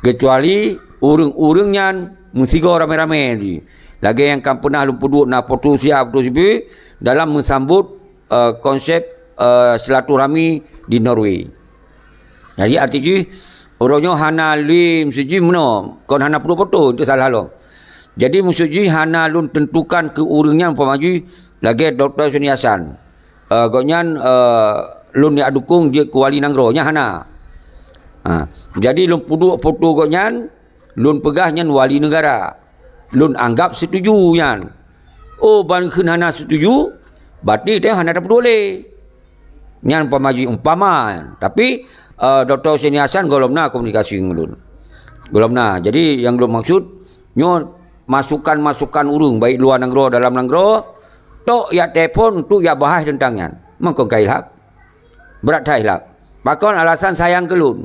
Kecuali ureuëng-ureuëng nyan meusigoe ramé-ramé jih. Lagée nyang ka peunah lôn peuduek na foto sia, foto sibe dalam meusambot, eh, konsep, eh, silaturahmi di Norway. Jadi arti jih, uroe nyoe hana lé meuseujih meunoe, kon hana peuduek foto, itu salah lom. Jadi meuseujih hana lôn tentukan keu ureuëng nyan umpama jih lagée Doktor Suni Hasan. Eh, gobnyan, eh, lôn jak dukung jeuet keu wali nanggroe, nyan hana. Ha, jadi lôn peuduek foto gobnyan, lôn peugah nyan wali neugara. Lôn anggap setuju nyan. Oh, ban kheun hana setuju, berarti teuh hana tapeuduek lé. Nyan umpama jih umpama. Tapi, eh, Doktor Hussein Hasan gohlom na komunikasi ngon lôn. Gohlom na. Jadi, nyang lôn maksud, nyoe masukan-masukan ureuëng, baik luwa nanggroe, dalam nanggroe, tok jak telepon untuk jak bahas teuntang nyan. Mangkon ka ilhab. Brat that ilhab. Pakon alasan sayang keu lôn.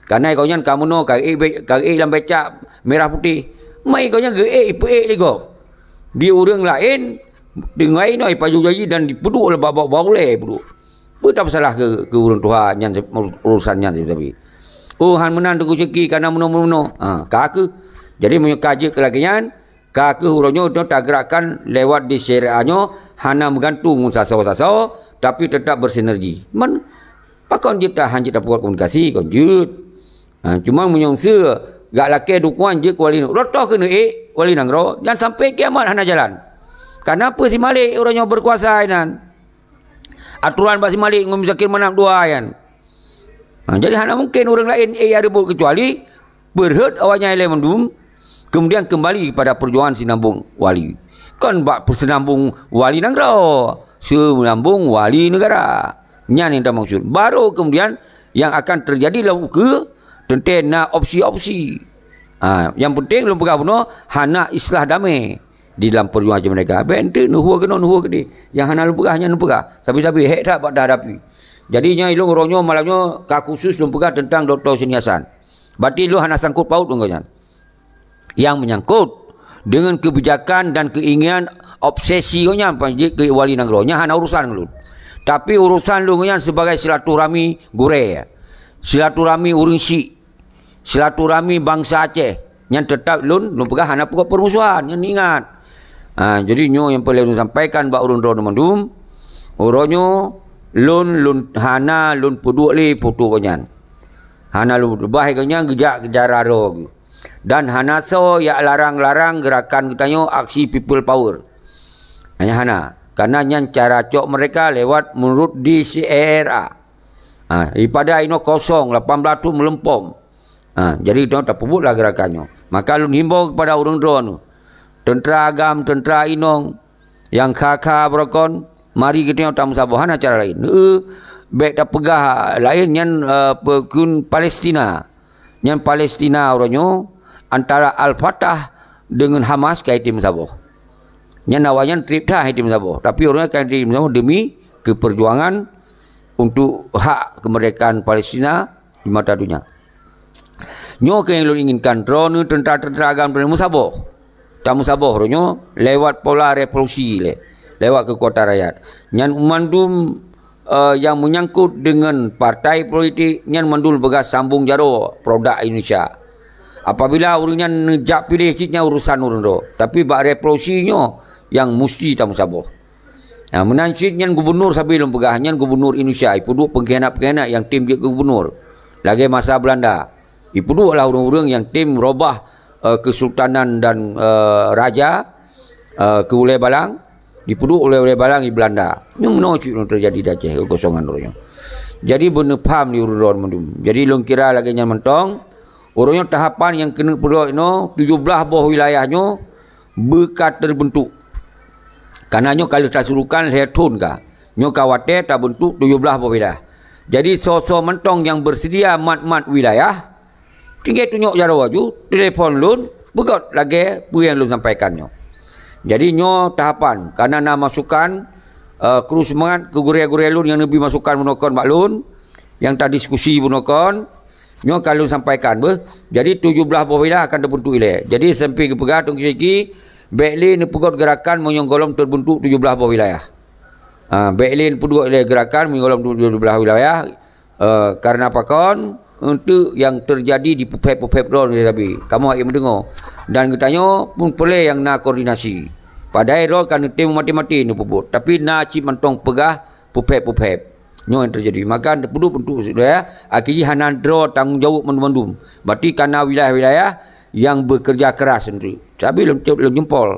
Kareuna gobnyan ka meunoe, ka ék be-, ka ék lam becak mirah putéh. Mai gobnyan geuék, ipeuék lé gob. Di ureuëng laén, teungoh inoe ipajôh janji dan ipeuduek lé babah bak ulée ipeuduek. Peue tapeusalah keu, keu ureuëng tuha nyan, urusan nyan sabe-sabe? Oh, han meunan Teungku Syeki, kana meunoe-meunoe. Ha, ka kheueh. Jadi meunyoe ka jeuet keu lagée nyan, ka kheueh uroe nyoe tagerakkan lewat di syariah nyoe, hana meugantung sasoe-sasoe, tapi tetap bersinergi. Man, pakon jeuet tahan jeuet tapeubuet komunikasi, kon jeuet. Ha, cuma meunyoe seue gak lakée dukungan jeuet keu wali nanggroe, rotoh keuneuk ék wali nanggroe, nyan sampai kiamat hana jalan. Kana peue si Malik uroe nyoe berkuasa inan. Aturan bak si Malik ngon Muzakir Manaf dua nyan. Ha, jadi hana mungkin ureuëng laén ék rebot keucuali beurhot awaknyan ilée mandum, kemudian kembali kepada perjuangan sinambong wali. Kon bak sinambong wali nanggroe, sinambong wali negara. Nyan nyang tamaksud. Baru kemudian yang akan terjadi lam ukeue teuntée na opsi-opsi. Ha, yang penting lôn peugah bunoe hana islah damai di dalam perjuangan mereka. Bék ente neuhue keunoe neuhue keudeh. Yang hana lôn peugah nyan lôn peugah. Sabe-sabe hék that bak tahadapi. Jadi nyan ilôn uroe nyoe malam nyoe ka khusus lôn peugah tentang Doktor Husni Hasan. Berarti lôn hana sangkut paut ngon nyan. Yang menyangkut dengan kebijakan dan keinginan obsesi nyan panjit ke wali nanggroe. Nyan hana urusan ngon lôn. Tapi urusan lôn nyan sebagai silaturahmi gurée. Silaturahmi ureuëng syik. Silaturahmi bansa Aceh. Nyan tetap lôn, lôn peugah hana peugot permusuhan. Nyan ingat. Ha, jadi nyoe nyang peureulée lôn sampaikan bak ureuëng droeneuh mandum. Uroe nyoe lôn, lôn hana lôn peuduek lé foto gobnyan. Hana lôn bah gobnyan geujak keu cara droe geuh. Dan hana soe jak larang-larang geurakan geutanyoe aksi people power. Hanya hana. Karena nyan cara cok mereka lewat menurut D C R A. Ha, daripada inoe kosong, lapan belas thon meuleumpom. Ha, jadi inoe tapeubuet lah geurakan nyoe. Maka lôn himbau kepada ureuëng droeneuh, teuntara agam, teuntara inong, nyang kha-kha beurokon, mari geutanyoe tameusaboh, hana cara laén. Heu, bék tapeugah laén nyan, eh, peukun Palestina. Nyan Palestina uroe nyoe antara Al-Fatah deungon Hamas ka item saboh. Nyan awaknyan treb that item saboh, tapi uroe nyoe ka item saboh demi keupeurjuangan untuk hak keumeurdekaan Palestina di mata donya. Nyoe keuh nyang lôn inginkan, droeneuh teuntara-teuntara agam droeneuh meusaboh. Tameusaboh uroe nyoe lewat pola revolusi lé, lewat keukuatan rakyat. Nyan mandum eh, nyang meunyangkut deungon partai politik nyan mandum peugah sambong jaroe produk Indonesia. Apabila ureuëng nyan neujak piléh cit nyan urusan ureuëng droe, tapi bak revolusi nyoe nyang musti tameusaboh. Nah, meunan cit nyan gubunur sabe lôn peugah, nyan gubunur Indonesia, ipeuduek peungkhianat-peungkhianat nyang tem jeuet keu gubunur. Lagée masa Belanda. Ipeuduek lah ureuëng-ureuëng nyang tem robah, eh, kesultanan dan, eh, raja, eh, keu ulée balang, dipeuduek ulée-ulée balang di Belanda. Nyoe meunoe cit nyang teujadi di Aceh kekosongan uroe nyoe. Jadi beuneupham di uroe mandum. Jadi lôn kira lagée nyan mantong, uroe nyoe tahapan nyang keuneuk peuduek inoe tujoh blaih boh wilayah nyoe beuka teubeuntuk. Karena nyoe ka lheueh tasurukan lhée thon ka. Nyoe ka watée tabeuntuk tujoh blaih boh wilayah. Jadi soe-soe mantong nyang beuseudia mat-mat wilayah, tinggai tunyok jaroe aju, telepon lôn, beugot lagée peue nyang lôn sampaikan nyoe. Jadi nyoe tahapan, kana na masukan, eh, kru seumangat keu gurée-gurée lôn nyang neubi masukan bunoe kon bak lôn, nyang tadiskusi bunoe kon, nyoe ka lôn sampaikan beuh. Jadi tujoh blaih boh wilayah akan teubeuntuk ilée. Jadi sampai geupeugah Teungku Syeki, bék lé neupeugot geurakan meunyoe gohlom teubeuntuk tujoh blaih boh wilayah. Ha, bék lé neupeuduek lé geurakan meunyoe gohlom tujoh blaih wilayah. Eh, karena pakon? Untuk nyang teujadi di puphép-puphép droe sabe. Kamoe hana meudeungoe. Dan geutanyoe pun peureulée nyang na koordinasi. Padahai droe ka neutem maté-maté neupeubuet. Tapi na cit mantong peugah puphép-puphép. Nyoe nyang teujadi. Maka neupeuduek beuntuk sudah ya. Akhé jih hana droe tanggong jaweueb mandum-mandum. Berarti kana wilayah-wilayah nyang bekerja keras untuk. Tapi lôn, lôn jempol.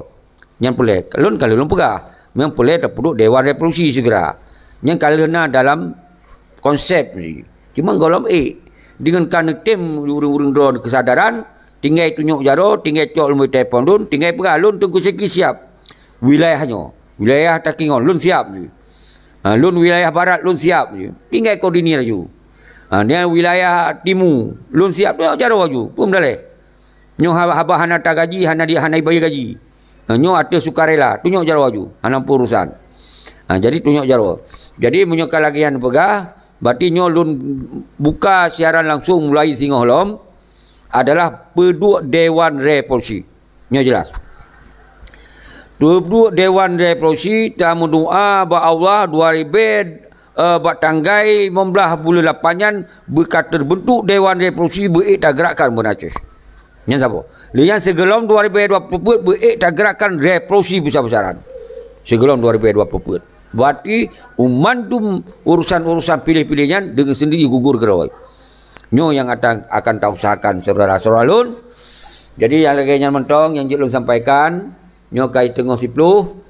Nyan peureulée, lôn ka lôn peugah, nyang peureulée tapeuduek Dewan Revolusi segera. Nyan ka lheueh na dalam konsep jih. Cuma gohlom ék, deungon ka neutem ureuëng-ureuëng droe keusadaran, tinggai tunyok jaroe, tinggai cok lôn telepon lôn, tinggai peugah lôn Teungku Syeki siap. Wilayah nyoe, wilayah Takengon, lôn siap jih. Ha, lôn wilayah barat, lôn siap jih. Tinggai koordinir laju. Ha, nyan wilayah timu, lôn siap, tunyok jaroe laju, peue meudaléh. Nyoe haba, haba hana tagaji, hana di, hana ibayeu gaji. Nyoe ateueh sukarela, tunyok jaroe aju, hana peue urusan. Ha, jadi tunyok jaroe. Jadi meunyoe ka lagée nyan peugah, berarti nyoe lôn buka siaran langsung mulai singoh lom adalah peuduek Dewan Revolusi. Nyoe jelas. Peuduek Dewan Revolusi tameudoa bak Allah dua ribée eh, bak tanggai limong blaih buleuen lapan nyan beuka teubeuntuk Dewan Revolusi beu-ék tageurakkan Banda Aceh. Nyan saboh. Lé nyan sigohlom dua ribèe dua ploh peuet beu-ék tageurakkan revolusi besar-besaran. Sigohlom dua ribèe dua ploh peuet. Berarti mandum urusan-urusan piléh-piléh nyan deungon sendiri gugur keudroe. Nyoe nyang akan, akan tausahakan syedara-syedara lôn. Jadi nyang lagèe nyan mantong nyang jeuet lôn sampaikan. Nyoe ka teungoh siploh.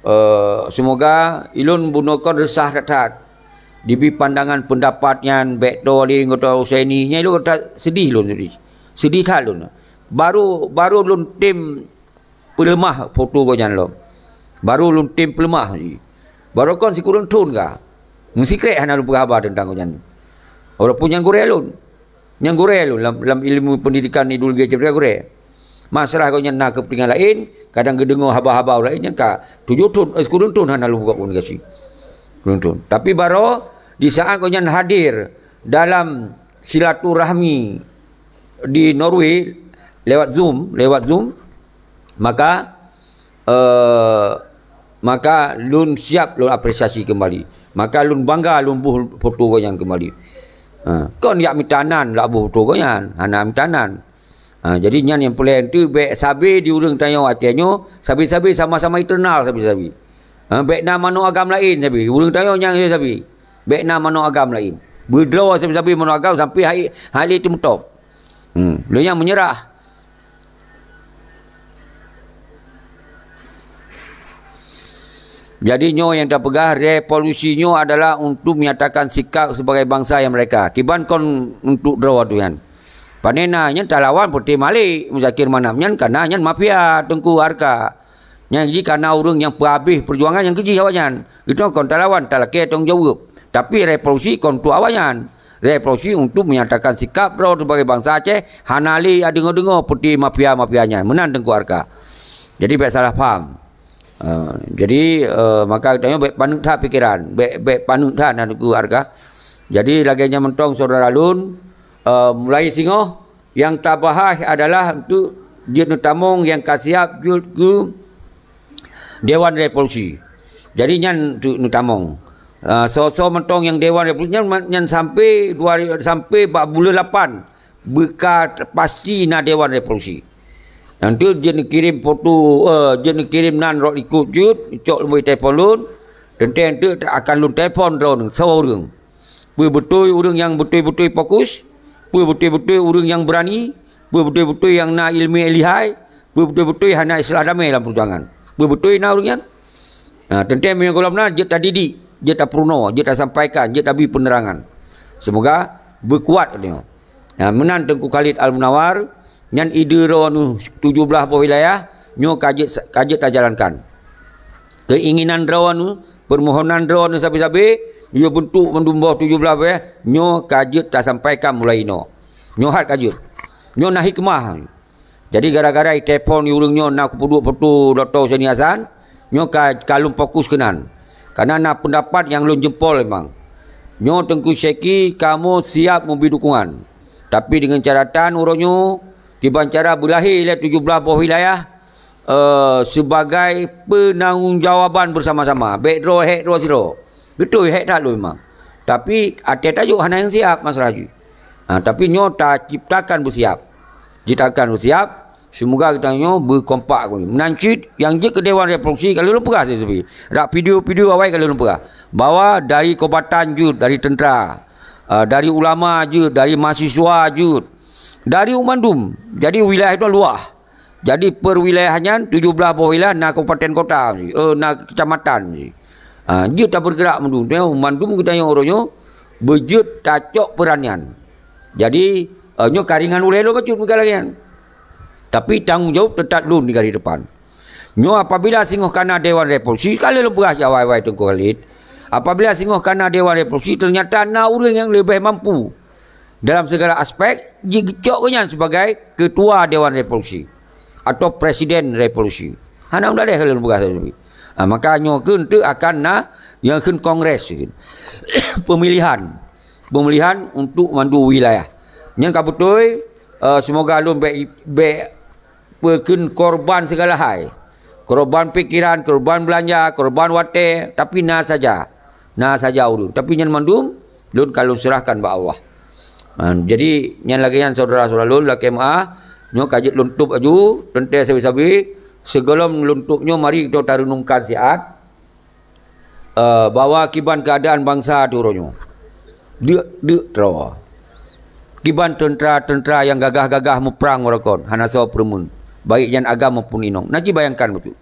Eh, seumoga ilôn bunoe kon reusah that-that. Dibi pandangan peundapat nyan bèk toe lé anggota Husaini. Nyan ilôn that seudeh lôn seudeh. Seudeh that lôn. Baru, baru lôn tem peuleumah foto gobnyan lom. Baru lôn tem peuleumah jih. Baru kon sikureueng thon ka. Meusikrek hana lôn peugah haba teuntang gobnyan. Walaupun nyang gurèe lôn. Nyang gurèe lôn lam, lam ilmu pendidikan ideologi Aceh gurèe. Masalah gobnyan na keupeuntengan laén, kadang geudeungoe haba-haba ureueng laén nyan ka tujoh thon, eh, sikureueng thon hana lôn buka komunikasi. Sikureueng thon. Tapi baru di saat gobnyan hadir dalam silaturahmi di Norway lewat Zoom, lewat Zoom, maka, eh, maka lôn siap lôn apresiasi keumbali. Maka lôn bangga lôn boh foto gobnyan keumbali. Ha, kon jak mita nan lôn boh foto gobnyan, hana mita nan. Ha, jadi nyan nyang peureulèe teuh bèk sabe di ureueng tanyoe Aceh nyoe, sabe-sabe sama-sama internal sabe-sabe. Ha, bèk na manok agam laén sabe, ureueng tanyoe nyang sabe. Bèk na manok agam laén. Beudroe sabe-sabe manok agam sampai hai, hai lé teumeutop. Hmm, lheueh nyan meunyeurah. Jadi nyoe nyang tapeugah, revolusi nyoe adalah untuk menyatakan sikap sebagai bangsa yang merdeka. Kiban kon untuk droe tu nyan. Pane na nyan talawan peuté Malik, Muzakir Manaf nyan kana nyan mafia Teungku Arka. Nyan jih kana ureueng nyang peuhabéh peujuangan nyang keujih awaknyan. Geutanyoe kon talawan, talakèe tanggong jaweueb. Tapi revolusi kon untuk awaknyan. Revolusi untuk menyatakan sikap droe sebagai bangsa Aceh, hana lé deungoe-deungoe peuté mafia-mafia nyan. Meunan Teungku Arka. Jadi bèk salah paham. Eh, jadi, eh, maka geutanyoe bèk paneuk that pikeran, bèk, bèk paneuk that na Teungku Arka. Jadi lagèe nyan mantong syedara lôn, eh, mulai singoh nyang tabahas adalah untuk jeuet neutamong nyang ka siap jeuet keu Dewan Revolusi. Jadi nyan untuk neutamong. Ah, soe-soe mantong nyang Dewan Revolusi nyan, nyan sampai dua, sampai bak buleuen lapan beuka pasti na Dewan Revolusi. Nyan tu jeuet neukirém foto, eh, jeuet neukirém nan rot likot jeuet, cok lom telepon lôn. Teuntèe teuk akan lôn telepon droeneuh saboh ureueng. Peue beutôi ureueng nyang beutôi-beutôi fokus? Peue beutôi-beutôi ureueng nyang beurani? Peue beutôi-beutôi nyang na ileumèe lihai? Peue beutôi-beutôi hana istilah damé lam peujuangan? Peue beutôi na ureueng nyan? Nah, teuntèe meunyoe gohlom na jeuet tadidik, jeuet tapeurunoe, jeuet tasampaikan, jeuet tabri peunerangan. Seumoga beukuat nyoe. Nah, meunan Teungku Khalid Al-Munawar, nyan ide droeneuh tujoh blaih boh wilayah, nyoe ka jeuet, ka jeuet tajalankan. Keuinginan droeneuh, peumohonan droeneuh sabe-sabe, nyoe beuntuk mandum boh tujoh blaih boh, nyoe ka jeuet tasampaikan mulai inoe. Nyoe hat ka jeuet. Nyoe na hikmah. Jadi gara-gara itelepon ureueng nyoe na kupeuduek foto Dokto Husaini Hasan, nyoe ka, ka lôn fokus keunan. Karena na peundapat nyang lôn jempol memang. Nyoe Teungku Syeki kamoe siap meubri dukungan. Tapi deungon catatan uroe nyoe, kiban cara beulahé lé tujoh blaih boh wilayah, eh, sebagai peunanggung jawaban bersama-sama. Bèk droe hék droe sidroe. Beutôi hék that lôn memang. Tapi até tajok hana nyang siap masalah jih. Ha, tapi nyoe taciptakan beusiap. Ciptakan beusiap, seumoga geutanyoe beukompak. Meunan cit nyang jeuet keu Dewan Revolusi ka lheueh lôn peugah sabe-sabe. Rak video-video awai ka lheueh lôn peugah. Bahwa dari kombatan jeuet, dari tentera, ah, dari ulama jeuet, dari mahasiswa jeuet, dari umat mandum. Jadi wilayah itu luah. Jadi per wilayah nyan tujoh blaih boh wilayah na kabupaten kota, eh, na kecamatan. Ah, jeuet tabeurgeurak mandum. Nyoe mandum geutanyoe uroe nyoe beujeuet tacok peuran nyan. Jadi, eh, nyoe ka ringan ulèe lôn bacut meugalak nyan. Tapi tanggong jaweueb teutap lôn di garis depan. Nyoe apabila singoh kana Dewan Revolusi, ka lheueh lôn peugah awai-awai Teungku Khalid. Apabila singoh kana Dewan Revolusi, ternyata na ureueng nyang leubeh mampu dalam segala aspek, jicok gobnyan sebagai ketua Dewan Revolusi atau presiden revolusi. Hana meudaleh ka lôn peugah sabe-sabe. Ah, maka nyoe keuh teuk akan na nyang kheun kongres, pemilihan. Pemilihan untuk mandum wilayah. Nyan ka beutôi, eh, seumoga lôn bèk, bèk peukheun korban segala hai. Korban pikiran, korban beulanja, korban watèe, tapi na saja. Na saja ureuëng, tapi nyan mandum lôn ka lôn seurahkan bak Allah. Ha, jadi nyan lagée nyan syedara-syedara lôn lakée meuáh, nyoe ka jeuet lôn tôb laju, teuntée sabe-sabe, sigohlom lôn tôb nyoe mari geutanyoe tareunungkan siat, eh, bahwa kiban keuadaan bansa di uroe nyoe. Deuk-deuk droe. Kiban teuntra-teuntra nyang gagah-gagah muprang uroe kon, hana soe peureumeun, baik nyan agam maupun inong. Na jibayangkan bacut.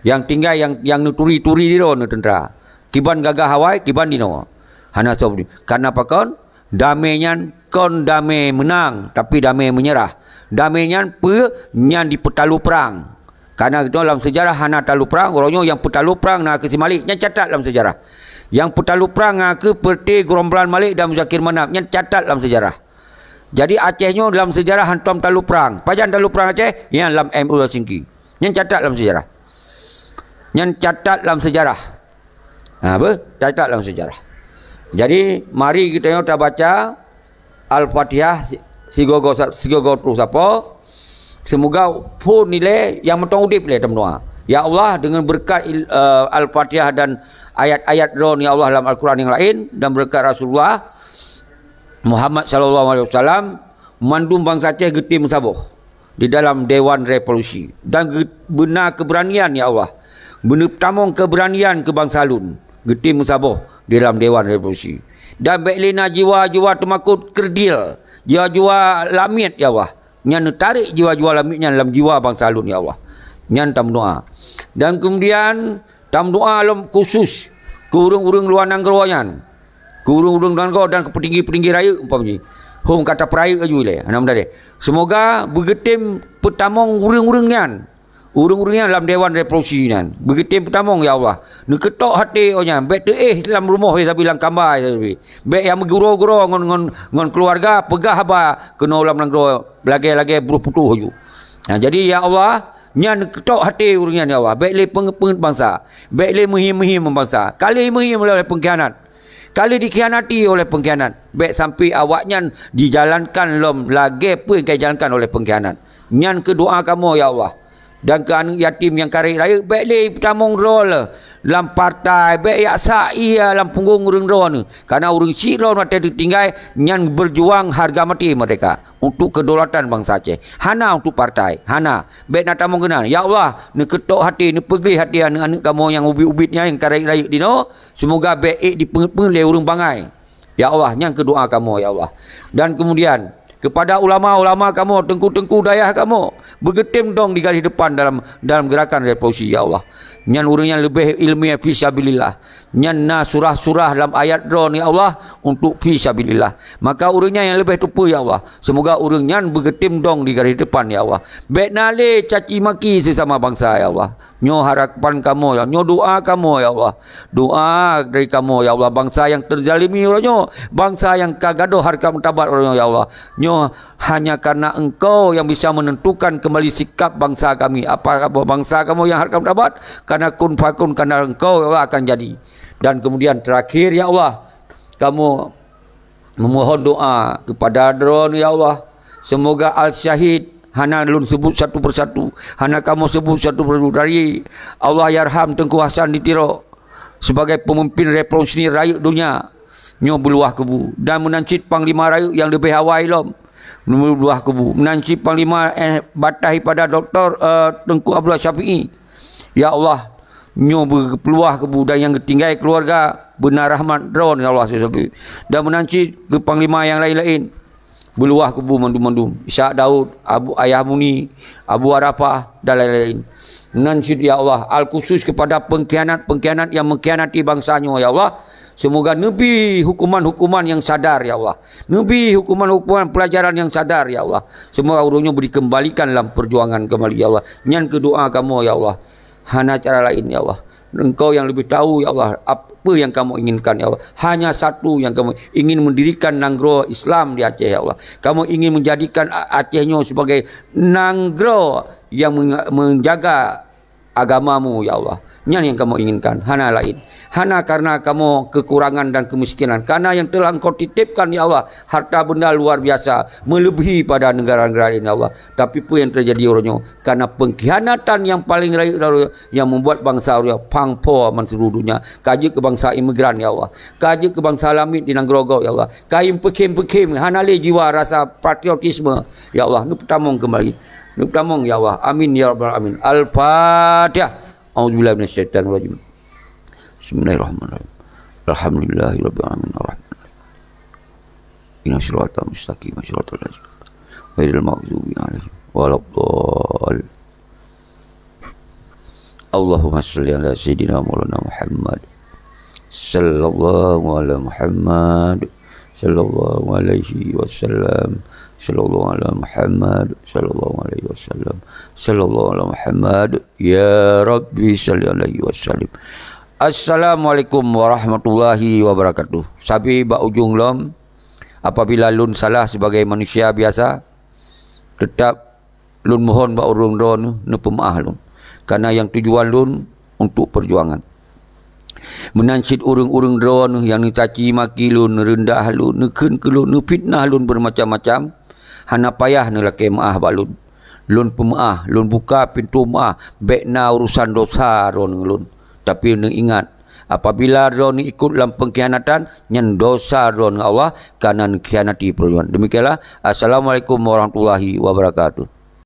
Nyang tinggai nyang, nyang neuturi-turi di droe neuteuntra. Kiban gagah awai, kiban dinoe. Hana soe peureumeun. Karena pakon? Damé nyan kon damé meunang, tapi damé meunyeurah. Damé nyan peue? Nyan dipeutalu prang. Karena geutanyoe lam seujarah hana talu prang, uroe nyoe nyang peutalu prang na kheueh si Malik, nyan catat lam seujarah. Nyang peutalu prang na kheueh Peureute, Guramblan Malik dan Muzakir Manaf, nyan catat lam seujarah. Jadi Aceh nyoe lam seujarah hantom talu prang. Pajan talu prang Aceh? Nyan lam M O U Helsinki. Nyan catat lam seujarah. Nyan catat lam seujarah. Ha, apa? Catat lam seujarah. Jadi, mari geutanyoe tabaca Al-Fatihah si-, sigoe-goe sa-, sigoe-goe troh sapo. Seumoga phon ilée nyang mantong udeb ilée tameudoá. Ya Allah, dengan berkat il-, eh, Al-Fatihah dan ayat-ayat droe, ya Allah, lam Al-Quran nyang laén dan berkat Rasulullah Muhammad sallallahu alaihi wasallam, mandum bansa Aceh geutem meusaboh di dalam Dewan Revolusi dan geu-, beuna keberanian, ya Allah. Beuna tamong keberanian keu bansa lôn geutem meusaboh di dalam Dewan Revolusi. Dan bék lé na jiwa-jiwa teumakot kerdil, jiwa-jiwa lamiet, ya Allah. Nyan neutarek jiwa-jiwa lamiet nyan lam jiwa bansa lôn, ya Allah. Nyan tameudoá. Dan kemudian tameudoá lom khusus keu ureuëng-ureuëng luwa nanggroe nyan. Keu ureuëng-ureuëng nanggroe dan keu peutinggi-peutinggi rayeuk umpama jih. Hom ka tapeurayeuk laju ilée, hana meudadeh. Seumoga beugeutem peutamong ureuëng-ureuëng nyan. Ureuëng-ureuëng nyan lam Dewan Revolusi nyan. Beugeutem peutamong, ya Allah. Neukeutok até awaknyan, bék teuéh lam rumoh sabe lam kamba sabe. Bék nyang meuguro-guro ngon, ngon, ngon keuluwarga peugah haba keunoe lam nanggroe lagée-lagée broh putôh laju. Nah, jadi, ya Allah, nyan neukeutok até ureuëng nyan, ya Allah. Bék lé peungeut-peungeut bansa. Bék lé meuhiem-meuhiem bansa. Ka lheueh meuhiem oleh peungkhianat. Ka lheueh dikhianati oleh peungkhianat. Bék sampai awaknyan dijalankan lom lagée peue nyang ka dijalankan oleh peungkhianat. Nyan keuh doá kamoe, ya Allah. Dan keu aneuëk yatim nyang ka rayeuk-rayeuk, bék lé peutamong droe lam partai, bék jak sak ie lam punggong ureuëng droeneuh. Karena ureuëng syiek droeneuh watée teutinggai, nyan beujuang hareuga maté merdeka untuk kedaulatan bansa Aceh. Hana untuk partai, hana. Bék na tamong keunan. Ya Allah, neukeutok até, neupeugleh até aneuëk-aneuëk kamoe nyang ubit-ubit nyan, nyang ka rayeuk-rayeuk dinoe. Seumoga bék ék dipeungeut-peungeut lé ureuëng bangai. Ya Allah, nyan keuh doá kamoe, ya Allah. Dan kemudian, kepada ulama-ulama kamoe, teungku-teungku dayah kamoe, beugeutem dong di garéh depan dalam, dalam gerakan revolusi, ya Allah. Nyan ureuëng nyang leubeh iéleumé fi sabilillah. Nyan na surah-surah lam ayat droeneuh, ya Allah, untuk fi sabilillah. Maka ureuëng nyan nyang leubeh teupeue, ya Allah. Seumoga ureuëng nyan beugeutem dong di garéh depan, ya Allah. Bék na lé caci maki sesama bansa, ya Allah. Nyoe harapan kamoe, ya, nyoe doá kamoe, ya Allah. Doá dari kamoe, ya Allah, bansa nyang teuzalimi uroe nyoe, bansa nyang ka gadôh hareukat martabat uroe nyoe, ya Allah. Nyoe hanya karena Engkau yang bisa menentukan kembali sikap bansa kami. Apa bansa kamoe nyang hareukat martabat? Karena kun fakun, karena Engkau, ya Allah, akan jadi. Dan kemudian terakhir, ya Allah, kamoe memohon doá kepada Droeneuh, ya Allah. Semoga al-syahid, hana lôn sebut satu persatu, hana kamoe sebut satu persatu, dari Allahyarham Teungku Hasan di Tiro sebagai pemimpin revolusi rayeuk donya nyoe beuluwah kubu, dan meunan cit panglima rayeuk nyang leubeh awai lom beuluwah kubu, meunan cit panglima, eh, bataih pada Doktor, eh, Teungku Abdullah Syafi'i. Ya Allah, nyoe beupeuluwah kubu dan nyang geutinggai keuluwarga beuna rahmat Droeneuh, ya Allah, sisabe. Dan meunan cit keu panglima nyang laén-laén, beuluwah kubu mandum-mandum. Ishak Daud, Abu Ayah Muni, Abu Arafah, dan laén-laén. Meunan cit, ya Allah, al-khusus kepada pengkhianat-pengkhianat yang mengkhianati bangsa nyoe, ya Allah. Semoga neubi hukuman-hukuman yang sadar, ya Allah. Neubi hukuman-hukuman pelajaran yang sadar, ya Allah. Semoga ureuëng nyoe dikembalikan lam perjuangan kembali, ya Allah. Nyan keuh doá kamoe, ya Allah. Hana cara laén, ya Allah. Engkau yang lebih tahu, ya Allah, apa yang kamoe inginkan, ya Allah. Hanya satu yang kamoe ingin, mendirikan nanggroe Islam di Aceh, ya Allah. Kamoe ingin menjadikan A-, Aceh nyoe sebagai nanggroe yang men-, menjaga agamamu, ya Allah. Nyan yang kamoe inginkan, hana laén. Hana karena kamoe kekurangan dan kemiskinan, karena yang telah Engkau titipkan, ya Allah, harta benda luar biasa, melebihi pada negara-negara lain, ya Allah. Tapi peue yang terjadi uroe nyoe? Karena pengkhianatan yang paling rayeuk, yang membuat bansa uroe nyoe pang po man seluruh dunia. Ka jeuet keu bansa imigran, ya Allah. Ka jeuet keu bansa lamiet di nanggroe gob, ya Allah. Kayém peukhém-peukhém, hana lé jiwa rasa patriotisme, ya Allah. Neupeutamong kembali. Neupeutamong, ya Allah. Amin, ya rabbal alamin. Al-Fatihah. A'udzubillahi minasyaitonirrajim. Bismillahirrahmanirrahim. Alhamdulillahirabbil alamin. Arrahmanirrahim. Ihdinas siratal mustaqim, siratal ladzina ghairil maghdubi alaihim waladdallin. Allahumma shalli ala sayyidina maulana Muhammad. Sallallahu ala Muhammad. Sallallahu alaihi wasallam. Sallallahu ala Muhammad. Sallallahu alaihi wasallam. Sallallahu ala Muhammad. Ya Rabbi shalli alaihi wasallim. Assalamualaikum warahmatullahi wabarakatuh. Sabe bak ujong lom, apabila lôn salah sebagai manusia biasa, teutap lôn mohon bak ureuëng droeneueh neupeumeuáh lôn, karena nyang tujuan lôn untuk peujuangan. Meunan cit ureuëng-ureuëng droeneueh nyang neucaci maki lôn, neureundah lôn, neukheun keu lôn, neufitnah lôn beureumacam-macam, hana payah neulakée meuáh bak lôn. Lôn peumeuáh, lôn buka pintoe meuáh, bék na urusan dosa droeneueh ngon lôn. Tapi neuingat, apabila droeneueh ikot lam peungkhianatan, nyan dosa droeneueh ngon Allah, karena neukhianati peujuangan. Demikianlah. Assalamualaikum warahmatullahi wabarakatuh.